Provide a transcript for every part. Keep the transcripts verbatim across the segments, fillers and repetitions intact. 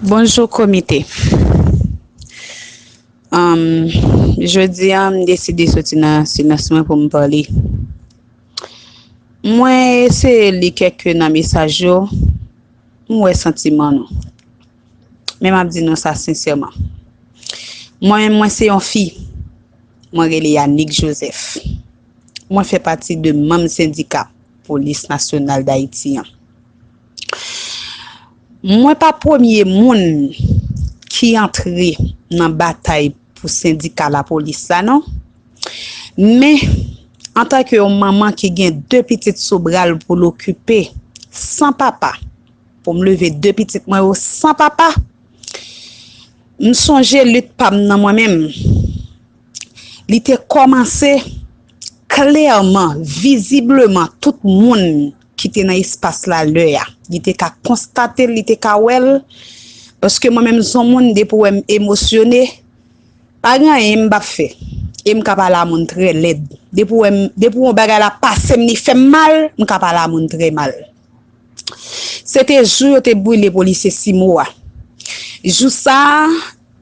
Bonjou komite. Um, jodi a, m deside soti nan silans mwen pou m pale. Mwen eseye li kèk nan mesaj yo, m wè santiman nou. Men m ap di nou sa sensèman. Mwen menm, mwen se yon fi. Mwen rele Yanick Joseph. Mwen fè pati de manm sendika Polis Nasyonal Dayiti an. Mwen pa premye moun ki antre nan batay pou sendika lapolis la, non. Men, antanke yon manman ki gen de pitit sou bra l pou l okipe, san papa, pou m leve de pitit mwen yo san papa, m sonje lit pa m nan mwen menm. Li te kòmanse klèman, vizibleman, tout moun ki te nan espas la lè a. Li te ka konstate l, li te ka wè l, paske mwen menm s on moun, depi w wè m emosyone, pa gen anyen m p ap fè. E m ka pale a moun trè lèd. Depi w wè m, depi yon bagay la pase m, li fè m mal, m ka pale a moun trè mal. Se te jou yo te brile polisye Simo a. Jou sa a,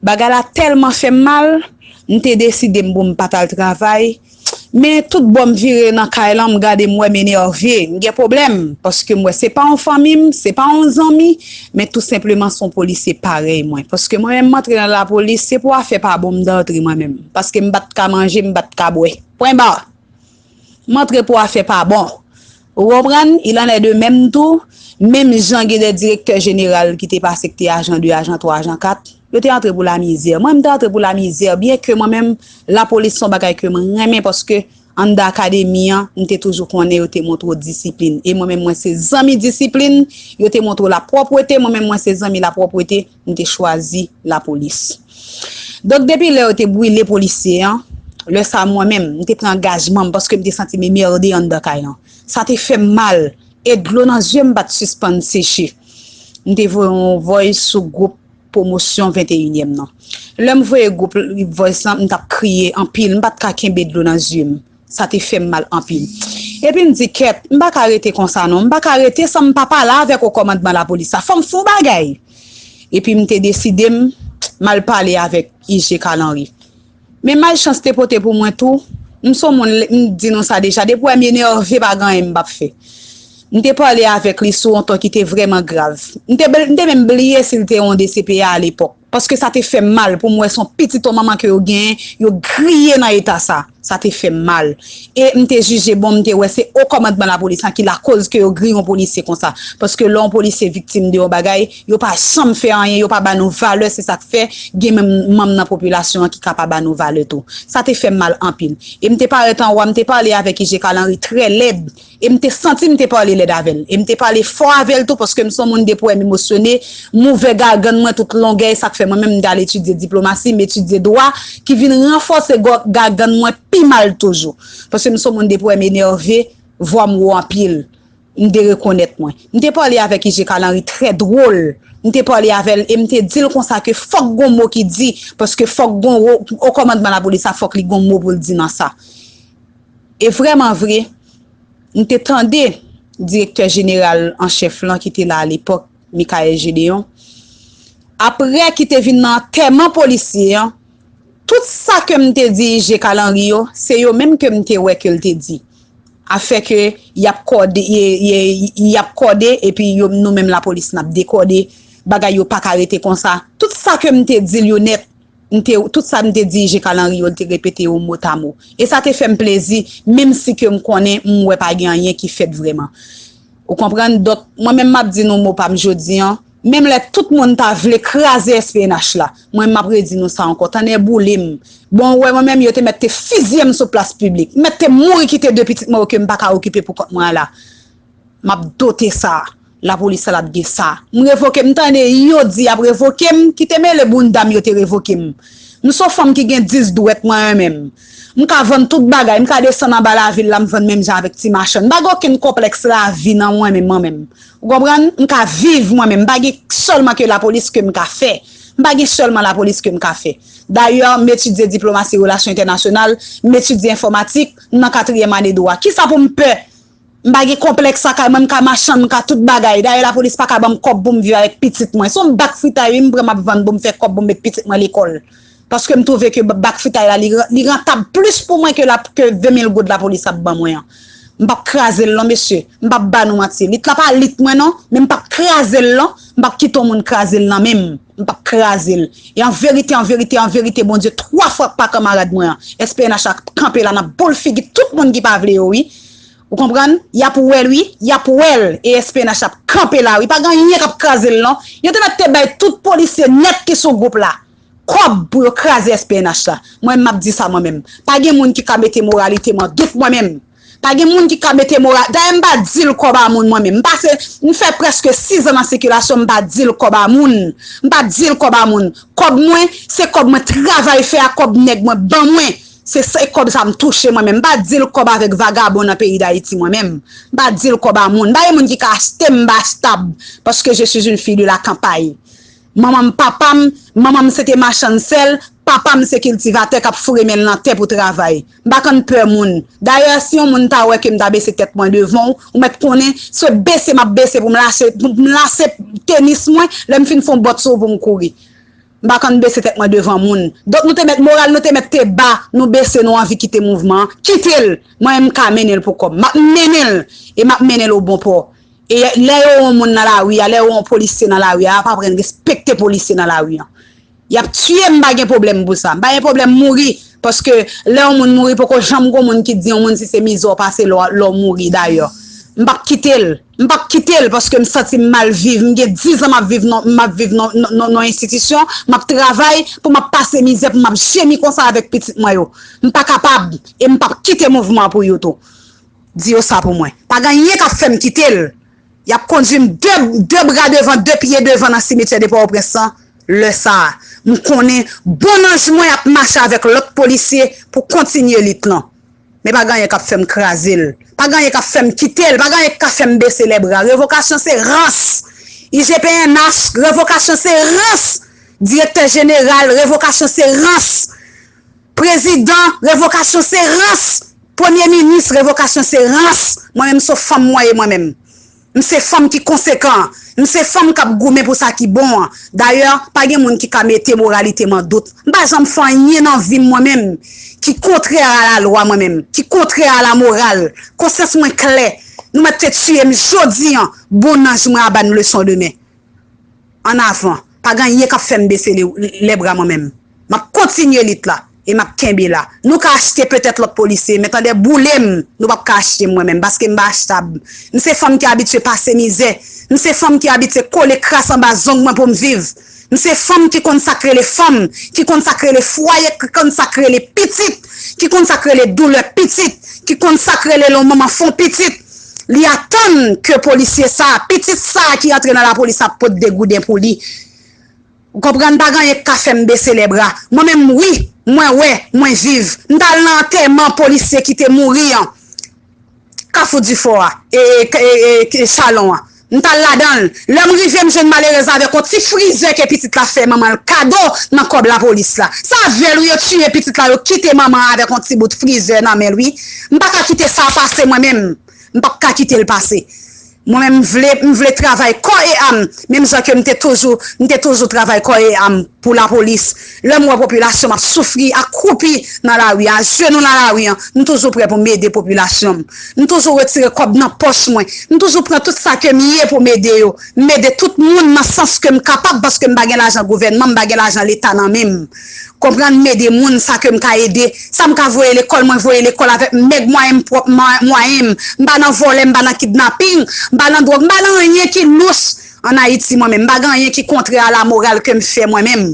bagay la tèlman fè m mal, m te deside m pou m pa t al travay. Men tout bò m vire nan kay lan, m gade m wè m enève, m gen pwoblèm, paske m wè se pa yon fanmi m, se pa yon zanmi, men tou senpleman se yon polisye parèy mwen. Paske mwen menm m antre nan lapolis, se pou afè pa bon m t antre mwen menm. Paske m pa t ka manje, m pa t ka bwè. Pwen ba. M antre pou afè pa bon. Ou konprann? Il en est de même tou. Menm jan gen de direktè jeneral ki te pase, ki te ajan de, ajan twa, ajan kat, yo te antre pou lamizè. Mwen, m te antre pou lamizè, byen ke mwen menm, lapolis se yon bagay ke mwen renmen, paske anndan akademi an, m te toujou konnen yo te montre w disiplin. E mwen menm, mwen se zanmi disiplin, yo te montre w lapwòpwete, mwen menm, mwen se zanmi lapwòpwete, m te chwazi lapolis. Donk, depi lè yo te brile polisye an, lè sa a mwen menm, m te pran angajman m paske m te santi m enmède anndan kay lan. Sa te fè m mal, e dlo nan zye m pa t sispann seche. M te voye yon voice sou gwoup pwomosyon venteyinyèm nan. Lè m voye gwoup voice lan, m t ap kriye anpil, m pa t ka kenbe dlo nan zye m. Sa te fè m mal anpil. Epi m di, kèt, m pa ka rete konsa non, m pa ka rete san m pa pale avèk wo kòmandman lapolis la. Fò m fè yon bagay. Epi m te deside m, m al pale avèk I G Kalanri. Men malchans te pote pou mwen tou, m s on moun, m di nou sa deja, depi w wè m enève, pa gen anyen m p ap fè. M te pale avèk li sou yon ton ki te vrèman grav. M te, m te menm bliye si l te yon D C P A alepòk. Paske sa te fè m mal pou m wè s on pitit yon manman ke yo genyen, yo griye nan eta sa. Sa te fè m mal. E m te jije bon, m te wè se wo kòmandman lapolis lan ki lakoz ke yo griye yon polisye konsa. Paske lè yon polisye viktim de yon bagay, yo pa janm fè anyen, yo pa ba nou valè, se sa k fè gen menm manm nan popilasyon an ki ka pa ba nou valè tou. Sa te fè m mal anpil. E m te parèt anwo a, m te pale avèk I G Kalanri trè lèd. E m te santi m te pale lèd avè l. E m te pale fò avè l tou, paske m s on moun depi w wè m emosyone, m ouvè gagann mwen tout longè, e sa k fè mwen menm m t al etidye diplomasi, m etidye dwa, ki vin ranfòse gò-, gagann mwen pi mal toujou. Paske m s on moun depi w wè m enève, vwa m wo anpil. M derekonèt mwen. M te pale avèk I G Kalanri trè dwòl. M te pale avè l e m te di l konsa ke fòk gon mo ki di, paske fòk gon wo-, wo kòmandman lapolis la, fòk li gon mo pou l di nan sa. E vrèman vre, m te tande direktè jeneral an chèf lan ki te la alepòk, Michaël Gédéon, aprè ki te vin nan antèman polisye an, tout sa ke m te di I G Kalanri yo, se yo menm ke m te wè ke l te di. Afè ke y ap kòde, y, y, y ap kòde, epi yo, nou menm lapolis n ap dekòde, bagay yo pa ka rete konsa. Tout sa ke m te di l yo nèt, m te, tout sa m te di I G Kalanri yo, l te repete yo motamo. E sa te fè m plezi, menm si ke m konnen m wè pa gen anyen ki fèt vrèman. Ou konprann? Donk, mwen menm m ap di nou mo pa m jodi an, menm lè tout moun ta vle kraze S P N H la, mwen m ap redi nou sa ankò, tonnè boule m. Bon, ou wè mwen menm, yo te mèt te fizye m sou plas piblik. M mèt te mouri kite de pitit mwen yo ke m pa ka okipe pou kont mwen an la. M ap dote sa. Lapolis la ap gen sa. M revoke, m tande yo di y ap revoke m, kite mele bounda m yo te revoke m. M s on fanm ki gen dis dwèt mwen menm. M ka vann tout bagay, m ka desann anba lavil la, m vann menm jan avèk ti machann. M pa gen okenn konplèks lavi nan mwen menm, mwen menm. Ou konprann? M ka viv mwen menm, m pa gen sèlman ke lapolis ke m ka fè. M pa gen sèlman lapolis ke m ka fè. Dayè, m etidye diplomasi relasyon entènasyonal, m etidye enfòmatik, m nan katriyèm ane dwa. Kisa pou m pè? M pa gen konplèks lakay mwen, m ka machann, m ka tout bagay. Dayè lapolis pa ka ban m kòb pou m viv avèk pitit mwen. Se yon bak fritay wi m pran m ap vann pou m fè kòb pou m met pitit mwen lekòl. Paske m twouve ke bak fritay la li, li rantab plis pou mwen ke, la, ke ven mil goud lapolis ap ban mwen an. M p ap kraze l non mesye. M p ap ba nou manti. Lit la pa lit mwen non, men m p ap kraze l non. M p ap kite yon moun kraze l nan men m. M p ap kraze l. E an verite, an verite, an verite, Bondye twa fwa pa kanmarad mwen an. S P N H la kanpe la nan boul figi tout moun ki pa vle yo wi. Ou konprann? Y ap wè l wi, y ap wè l. E S P N H ap kanpe la wi. Pa gen anyen k ap kraze l non. Yo te mèt te bay tout polisye nèt ki sou gwoup la kòb pou yo kraze S P N H la. Mwen menm m ap di sa mwen menm. Pa gen moun ki ka mete moralite m an dout mwen menm. Pa gen moun ki ka mete moral. Dayè m pa di l kòb a moun mwen menm. M pase, m fè prèske sis an nan sikilasyon, m pa di l kòb a moun. M pa di l kòb a moun. Kòb mwen, se kòb mwen travay fè a, kòb nèg mwen ban mwen. Se, se kòb sa m touche mwen menm. M pa di l kòb avèk vagabon nan peyi Dayiti mwen menm. M pa di l kòb a moun. M pa gen moun ki ka achte m, m pa achetable. Paske je suis une fille de la campagne. Manman m, papa m, manman m se te machann sèl, papa m se kiltivatè k ap foure men l nan tè pou travay. M pa konn pè moun. Dayè, si yon moun ta wè ke m ta bese tèt mwen devan w, ou mèt konnen, se bese m ap bese pou m lase, pou m lase tenis mwen, lè m fin fè yon bòt sou ou pou m kouri. M pa konn bese tèt mwen devan moun. Donk nou te mèt moral, nou te mèt te ba, nou bese, nou anvi kite mouvman an. Kite l! Mwen menm m ka mennen l pou kòb. M ap mennen l! E m ap mennen l o bon pò. E lè yo wè yon moun nan lari a, lè yo wè yon polisye nan lari a, y ap aprann respekte polisye nan lari an. Y ap tiye m, m pa gen pwoblèm pou sa. M pa gen pwoblèm mouri, paske lè yon moun mouri, poko janm gon moun ki di yon moun si se mizè w pase lè w, lè w mouri dayè. M p ap kite l. M p ap kite l paske m santi m mal viv. M gen diz an m ap viv nan, m ap viv nan, nan, nan, nan enstitisyon, m ap travay pou m ap pase mizè, pou m ap jemi konsa avèk pitit mwen yo. M pa kapab e m p ap kite mouvman an pou yo tou. Di yo sa pou mwen. Pa gen anyen k ap fè m kite l. Y ap kondui m de, de bra devan, de pye devan nan simityè de Pòtoprens lan, lè sa a. M konnen bon anj mwen ap mache avèk lòt polisye pou kontinye lit lan. Men pa gen anyen k ap fè m kraze l. Pa gen anyen k ap fè m kite l. Pa gen anyen k ka fè m bese lèbra. Revokasyon se rans. I G P N H, revokasyon se rans. Direktè jeneral, revokasyon se rans. Prezidan, revokasyon se rans. Premye minis, revokasyon se rans. Mwen menm, se fanm mwen ye mwen menm. M se fanm ki konsekan. M se fanm k ap goumen pou sa ki bon an. Dayè, pa gen moun ki ka mete moralite m an dout. M pa janm fè anyen nan vi m mwen menm ki kontrè a lalwa mwen menm, ki kontrè a lamoral. Konsyans mwen klè. Nou mèt te tiye m jodi an, bon anj mwen ap ba n leson demen. Ann avan. Pa gen anyen k ap fè m bese le, lèbra mwen menm. M ap kontinye lit la. E m ap kenbe la. Nou ka achte petèt lòt polisye, men tande boule m, nou p ap ka achte m mwen menm, paske m pa achetable. M se fanm ki abitye pase mizè. M se fanm ki abitye kole kras anba zong mwen pou m viv. M se fanm ki konn sa k rele fanm, ki konn sa k rele fwaye, ki konn sa k rele pitit, ki konn sa k rele doulè pitit, ki konn sa k rele lè yon manman fè yon pitit. Li atann ke polisye sa a, pitit sa a ki antre nan lapolis ap pot de gouden pou li. Ou konprann, pa gen anyen k ka fè m bese lèbra. Mwen menm, wi, mwen wè, mwen viv. M t al nan antèman polisye ki te mouri an. Kafou Difò a, e, e, e, e, e Chalon an. M t al ladan l. Lè m rive, m jwenn malerèz la avèk yon ti frizè ke pitit la fè manman l kado nan kòb lapolis la. Se avè l wi yo tiye pitit la, yo kite manman an avèk yon ti bout frizè nan men l wi. M pa ka kite sa pase mwen menm. M p ap ka kite l pase. Mwen menm, m vle, m vle travay kò e am, menm jan ke m te toujou, m te toujou travay kò e am pou lapolis. Lè m wè popilasyon m ap soufri, akroupi nan lari a, ajenou nan lari an, m toujou prè pou m ede popilasyon m. M toujou retire kòb nan pòch mwen. M toujou pran tout sa ke m ye pou m ede yo. M ede tout moun nan sans ke m kapab, paske m pa gen lajan gouvènman, m pa gen lajan leta nan men m. Konprann, m ede moun sa ke m ka ede. Sa m ka voye lekòl, mwen voye lekòl avèk mèg mwayen m, pwòp mwa-, mwayen m. M pa nan vòlè, m pa nan kidnaping, m pa nan dwòg, m pa nan anyen ki lous ann Ayiti mwen menm. M pa gen anyen ki kontrè a lamoral ke m fè mwen menm.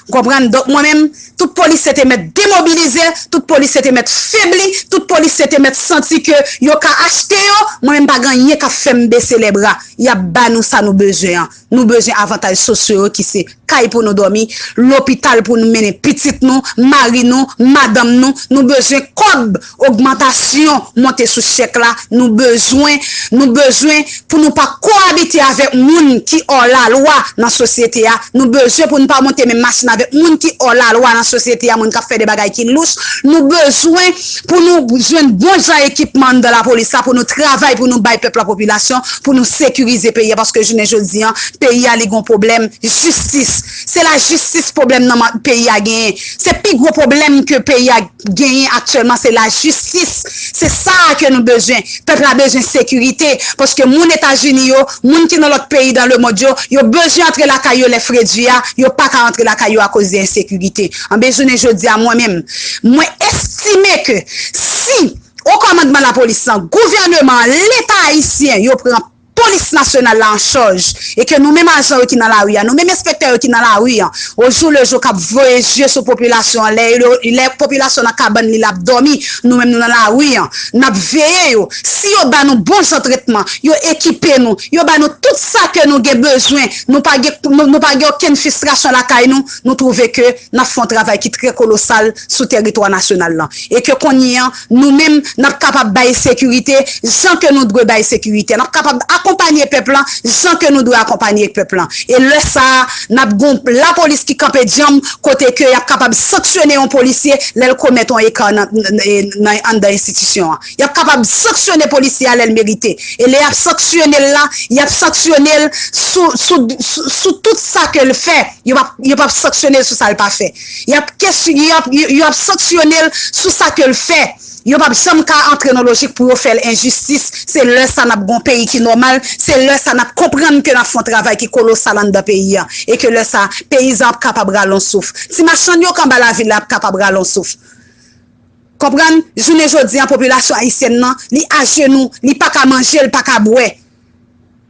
Ou konprann? Donk mwen menm, tout polisye te mèt demobilize, tout polisye te mèt febli, tout polisye te mèt santi ke yo ka achte yo. Mwen menm pa gen anyen k ap fè m bese lèbra. Y ap ba nou sa nou bezwen an. Nou bezwen avantaj sosyo yo ki se kay pou nou dòmi, lopital pou nou mennen pitit nou, mari nou, madanm nou. Nou bezwen kòb, ogmantasyon, monte sou chèk la. Nou bezwen, nou bezwen pou nou pa koabite avèk moun ki hors la loi nan sosyete a. Nou bezwen pou nou pa monte menm machin a avèk moun ki hors la loi nan sosyete a, moun k ap fè de bagay ki louch. Nou bezwen pou nou jwenn bon jan ekipman anndan lapolis la, pou nou travay, pou nou bay pèp la, popilasyon, pou nou sekirize peyi a, paske jounen jodi a, peyi a li gon pwoblèm jistis. Se lajistis pwoblèm nan ma- peyi a genyen. Se pi gwo pwoblèm ke peyi a genyen aktyèlman, se lajistis. Se sa a ke nou bezwen. Pèp la bezwen sekirite, paske moun Etazini yo, moun ki nan lòt peyi dans le monde yo, yo bezwen antre lakay yo lè fredi a, yo pa ka antre lakay yo akoz de ensekirite. Anben jounen jodi a, mwen menm, mwen estime ke si o kòmandman lapolis lan, gouvèneman an, Leta ayisyen, yo pran polis nasyonal la an chaj, e ke nou menm ajan yo ki nan lari a, nou menm enspektè yo ki nan lari a, au jour le jour k ap voye je sou popilasyon an, lè, lè popilasyon nan kabann li l ap dòmi, nou menm nou nan lari a, n ap veye yo. Si yo ba nou bon jan tretman, yo ekipe nou, yo ba nou tout sa ke nou gen bezwen, nou pa gen, nou, nou pa gen okenn fristrasyon lakay nou, nou twouve ke n ap fè yon travay ki trè kolosal sou tèritwa nasyonal lan. E ke kounye a, nou menm, n ap kapab bay sekirite jan ke nou dwe bay sekirite. N ap kapab akonpanye pèp lan jan ke nou dwe akonpanye pèp lan. E lè sa a, n ap gon lapolis ki kanpe djanm kote ke y ap kapab sanksyone yon polisye lè l komèt yon eka nan, nan, nan, anndan enstitisyon an. Y ap kapab sanksyone polisye a lè l merite. E lè y ap sanksyone l la, y ap sanksyone l sou, sou, sou, sou tout sa ke l fè. Yo p ap, yo p ap sanksyone l sou sa l pa fè. Y ap kesyon, y ap, yo, yo ap sanksyone l sou sa ke l fè. Yo p ap janm ka antre nan lojik pou yo fè l enjistis. Se lè sa n ap gon peyi ki nòmal. Se lè sa n ap konprann ke n ap fè yon travay ki kolosal anndan peyi a. E ke lè sa, peyizan ap kapab rale yon souf. Ti machann yo k anba lavil la ap kapab rale yon souf. Konprann? Jounen jodi a, popilasyon ayisyèn nan, li ajenou, li pa ka manje, li pa ka bwè.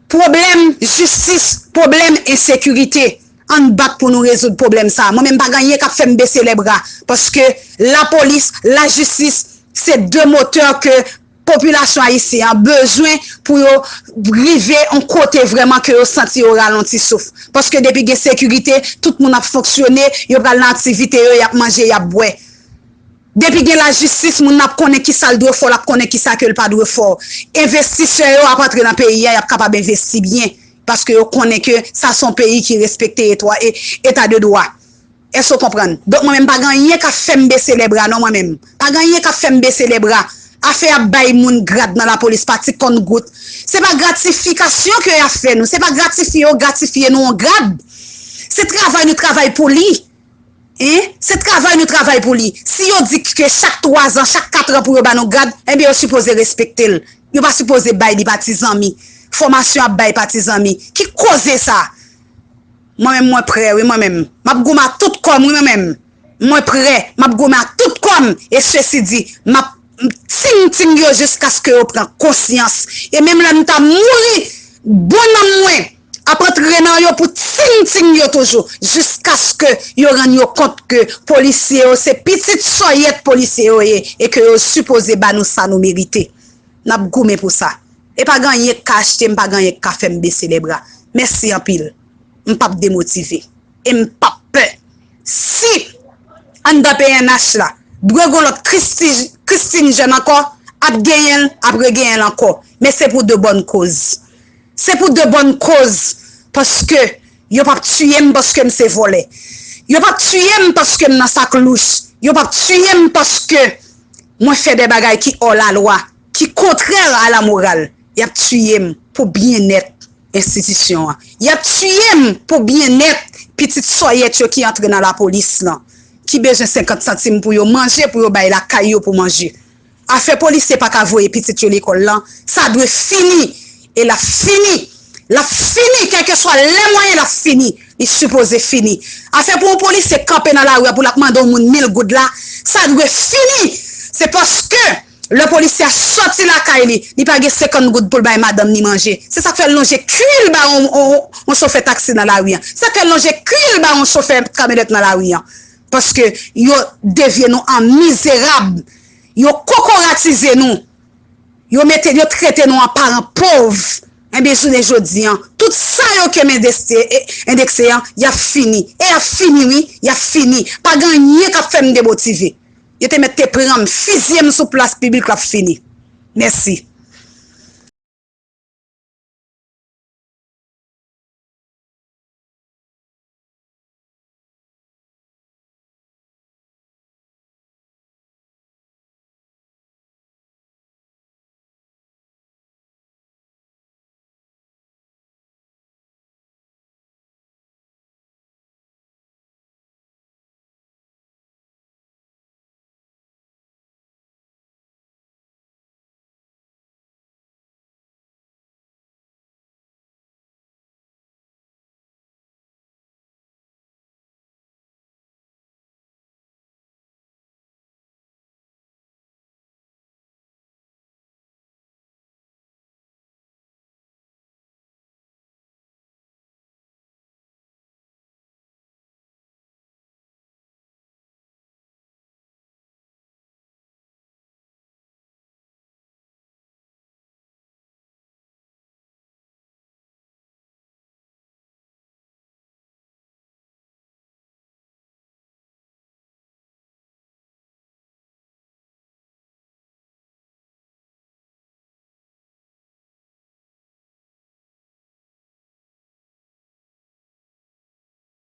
Pwoblèm jistis, pwoblèm ensekirite. Ann bat pou nou rezoud pwoblèm sa a. Mwen menm pa gen anyen k ap fè m bese lè bra. Paske lapolis, lajistis, se de motè ke popilasyon ayisyen an bezwen pou yo rive yon kote vrèman ke yo santi yo rale yon ti souf. Paske depi gen sekirite, tout moun ap fonksyone, yo pral nan aktivite yo, y ap manje, y ap bwè. Depi gen lajistis, moun nan ap konnen kisa l dwe fè, l ap konnen kisa ke l pa dwe fè. Envestisè yo ap antre nan peyi a, y ap kapab envesti byen, paske yo konnen ke sa se yon peyi ki respekte etwa-, e-, eta de dwa. Èske w konprann? Donk, mwen menm, pa gen anyen k ap fè m bese lè bra, non, mwen menm. Pa gen anyen k ap fè m bese lè bra. Afè ap bay moun grad nan lapolis pa ti konn gout. Se pa gratifikasyon ke y ap fè nou. Se pa gratifye yo gratifye nou yon grad. Se travay nou travay pou li. Hein? Se travay nou travay pou li. Si yo di ke chak twa zan, chak kat an pou yo ba nou grad, enben yo sipoze respekte l. Yo pa sipoze bay li pa ti zanmi. Fòmasyon ap bay pa ti zanmi. Ki koze sa? Mwen menm, mwen prè, wi, mwen menm. M ap goumen ak tout kò m, wi, mwen menm. Mwen prè, m ap goumen ak tout kò m. E sesi di, m ap ting ting yo jiskaske yo pran konsyans. E menm lè m ta mouri, bon nanm mwen ap antre nan yo pou ting ting yo toujou, jiskaske yo rann yo kont ke polisye yo se pitit sòyèt polisye yo ye, e ke yo sipoze ba nou sa nou merite. N ap goumen pou sa. E pa gen anyen k ka achte m, pa gen anyen k ka fè m bese lè bra. Mèsi anpil. M p ap demotive. E m p ap pè. Si anndan P N H la, dwe gon lòt Christi-, Christine Jeune ankò, ap genyen l, ap regenyen l ankò. Men se pou de bòn koz. Se pou de bòn koz. Paske yo p ap tiye m paske m se vòlè. Yo p ap tiye m paske m nan sak louch. Yo p ap tiye m paske mwen fè de bagay ki hors la loi, ki kontrè a la moral. Y ap tiye m pou byennèt enstitisyon an. Y ap tiye m pou byennèt pitit sòyèt yo ki antre nan lapolis lan, ki bezwen senkant santim pou yo manje, pou yo bay lakay yo pou manje. Afè polisye pa ka voye pitit yo lekòl lan, sa dwe fini. E l ap fini. L ap fini, kèlkeswa lè mwayen l ap fini. Li sipoze fini. Afè pou yon polisye kanpe nan lari a pou l ap mande yon moun mil goud la, sa dwe fini. Se paske lè polisye a sòti lakay li, li pa gen senkant goud pou l bay madanm ni manje. Se sa k fè l lonje kwi l ba yon, yon, yon chofè taksi nan lari a. Se sa k fè l lonje kwi l ba yon chofè kamyonèt nan lari a. Paske yo devye nou an mizerab. Yo kokoratize nou. Yo mete, yo trete nou an paran pòv. Enben, jounen jodi a, tout sa yo ke m endekse, e, endekse an, y ap fini. E y ap fini, wi, y ap fini. Pa gen anyen k ap fè m demotive. Yo te mèt te pran m, fizye m sou plas piblik, l ap fini. Mèsi.